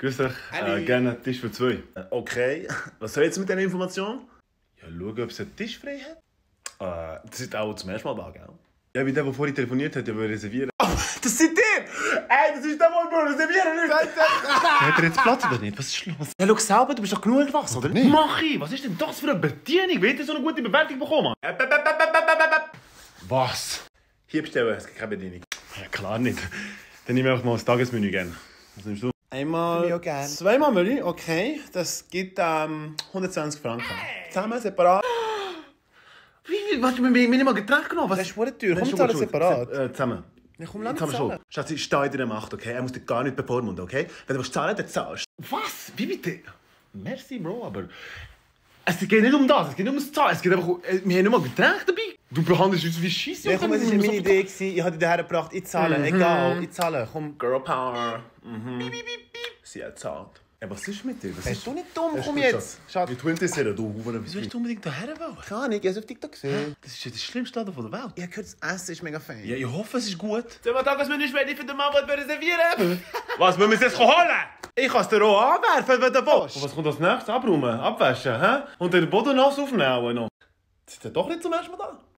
Grüß dich. Gerne einen Tisch für zwei. Okay. Was soll ich jetzt mit dieser Information? Ja, schauen, ob sie einen Tisch frei hat. Das ist auch zum ersten Mal da, gell? Ja, wie der vorhin telefoniert hat, der will reservieren. Oh, das seid ihr! Ey, das ist der, der wir reservieren nicht! Hat er jetzt Platz oder nicht? Was ist los? Ja, schau selber, du bist doch genug gewachsen, oder Nee. Mach ich! Was ist denn das für eine Bedienung? Wie hat er so eine gute Bewertung bekommen? Was? Hier bestellen, es gibt keine Bedienung. Ja, klar nicht. Dann nehme ich einfach mal das Tagesmenü gerne. Was nimmst du? Einmal, Ich auch gern. zweimal Menü, okay. Das gibt 120 Franken. Zusammen, separat. Wie? Was? Wir haben nicht mal Getränk genommen? Was? Das ist verdammt teuer. Komm, schon zahlen gut, separat. Zusammen. Ja, komm, lass Jetzt haben uns wir schon. zahlen. Schatzi, steh in der Macht, okay? Er muss dich gar nicht bevormunden, okay? Wenn du zahlen willst, dann zahlst du. Was? Wie bitte? Merci, Bro, aber... Es geht nicht um das, es geht nicht um das Zahlen. Es geht einfach um... Wir haben nicht mal Getränk dabei. Du behandelst uns wie Scheisse. Ja, komm, es war meine Idee. Ich habe dich daher gebracht. Ich zahle. Egal, ich zahle. Komm. Girl Power. Sie hat zahlt. Ey, was ist mit dir? Was Bist du nicht dumm? Hast Komm du jetzt. Schatz. Wie twinnt ist er, du? Wieso hast du unbedingt hierher wollen? Keine Ahnung, ich habe es auf TikTok gesehen. Das ist ja das schlimmste Laden der Welt. Ich habe gehört, das Essen ist mega fein. Ja, ich hoffe, es ist gut. Sollen wir Tagesmenü ready für den Mann, den wir reservieren? Was, müssen wir es jetzt holen? Ich kann es dir auch anwerfen, wenn du willst. Und was kommt als nächstes? Abräumen, abwaschen, hä? Und den Boden nass aufnehmen noch. Ist er doch nicht zum ersten Mal da?